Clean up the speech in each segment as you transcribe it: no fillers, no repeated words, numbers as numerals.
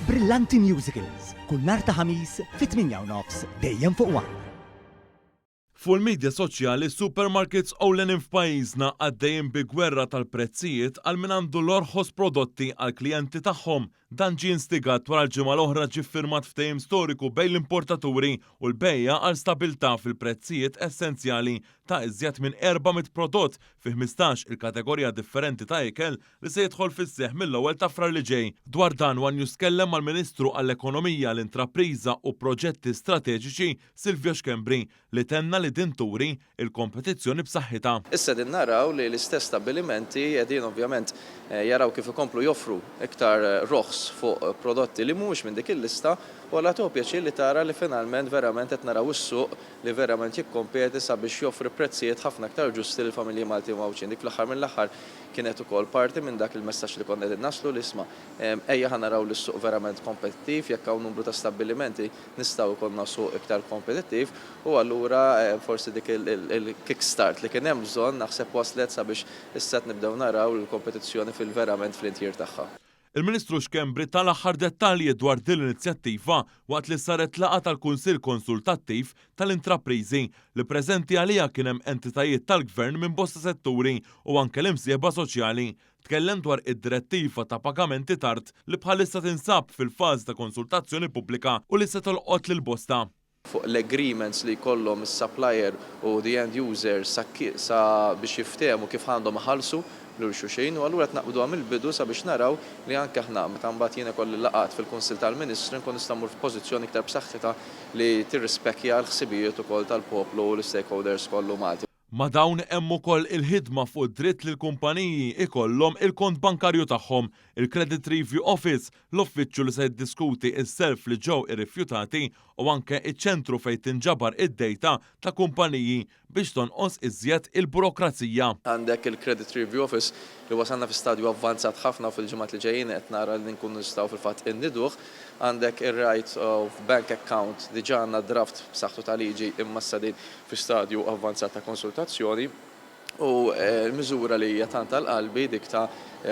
Brillanti Musicals, kull nhar ta' Ħamis fit-8 u nofs dejjem fuq One. Fuq il-medja soċjali, supermarkets ewlenin f'pajjiżna għaddejjin bi gwerra tal-prezzijiet għal min għandu l-orħos prodotti għall-klijenti tagħhom. Dan ġie instigat wara l-ġimgħa l-oħra ġie ffirmat ftehim storiku bejn l-importaturi u l-bejjiegħa għal stabilità fil-prezzijiet essenzjali ta' iżjed minn 400 prodott fi 15 il-kategorija differenti ta' ikel li se jidħol fis-seħħ mill-ewwel ta' Frar li ġej. Dwar dan One News tkellem mal-Ministru għall-Ekonomija, l-Intrapriża u Proġetti Strateġiċi Silvio Schembri li tenna li din turi il-kompetizzjoni b'saħħitha. Issa qegħdin naraw li l-istess stabbilimenti qegħdin ovvjament jaraw kif ikomplu joffru iktar roħs fuq prodotti li mhumiex minn dik il-lista u allura tieħu pjaċir li tara li finalment verament qed naraw is-suq li verament jikkompeti sabiex joffri prezzijiet ħafna aktar ġusti lill-familji Maltin u Għawdxin. Dik fl-aħħar mill-aħħar kienet ukoll parti minn dak il-messaġġ li konna qegħdin naslu li isma' ejja ħa naraw li s-suq verament kompetittiv, jekk hawn numru ta' stabbilimenti nistgħu jkollna suq iktar kompetittiv u allura forsi dik il-kick start li kien hemm bżonn naħseb waslet sabiex issa qed nibdew naraw il-kompetizzjoni fil-verament fl-intier tagħha. Il-Ministru Schembri ta l-aħħar dettalji dwar din l-inizjattiva waqt li saret laqgħa tal-Kunsill Konsultattiv tal-Intrapriżi li preżenti għaliha kien hemm entitajiet tal-Gvern minn bosta setturi u anke l-imsieħba soċjali. Tkellem dwar id-direttiva ta' pagamenti tard li bħalissa tinsab fil-fażi ta' konsultazzjoni pubblika u li se tolqot lil bosta. Fuq l-agreements li jkollhom is-supplier u the end user sa, sa biex jiftehmu kif għandhom iħallsu lil xulxin u allura qed naqbduha mill-bidu sabiex naraw li anke aħna meta mbagħad jien ikolli laqgħat fil-Kunsill tal-Ministri nkun nista' mmur f'pożizzjoni iktar b'saħħitha li tirrispekkja l-ħsibijiet ukoll tal-poplu u l-istakeholders kollu Malti. Ma' dawn hemm ukoll il-ħidma fuq dritt li l-kumpaniji ikollhom il-kont bankarju tagħhom, il-Credit Review Office, l-uffiċċju li se jiddiskuti s-self li ġew irrifjutati u anke iċ-ċentru fejn tinġabar id-data ta' kumpaniji biex tonqos iżjed il-burokrazija. Għandek il-Credit Review Office li wasalna fi stadju avvanzat ħafna u fil-ġimgħat li ġejjin qed nara li nkunu nistgħu fil-fatt inniduh. Għandek ir-right of bank account, diġà għandna draft b'saħħtu ta' liġi imma issa din fi stadju avvanzat ta' konsultazzjoni u l-miżura li hija tant għal qalbi, dik ta'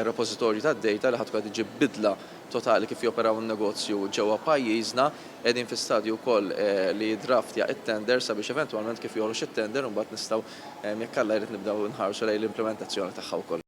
repożitorju tad-data li ħa tkun qed iġġib bidla totali kif joperaw in-negozju ġewwa pajjiżna, qegħdin fi stadju wkoll li jiddraftja it-tender sabiex eventwalment kif joħroġ it-tender imbagħad nistgħu, jekk Alla jrid, nibdew nħarsu lejn l-implementazzjoni tagħha wkoll.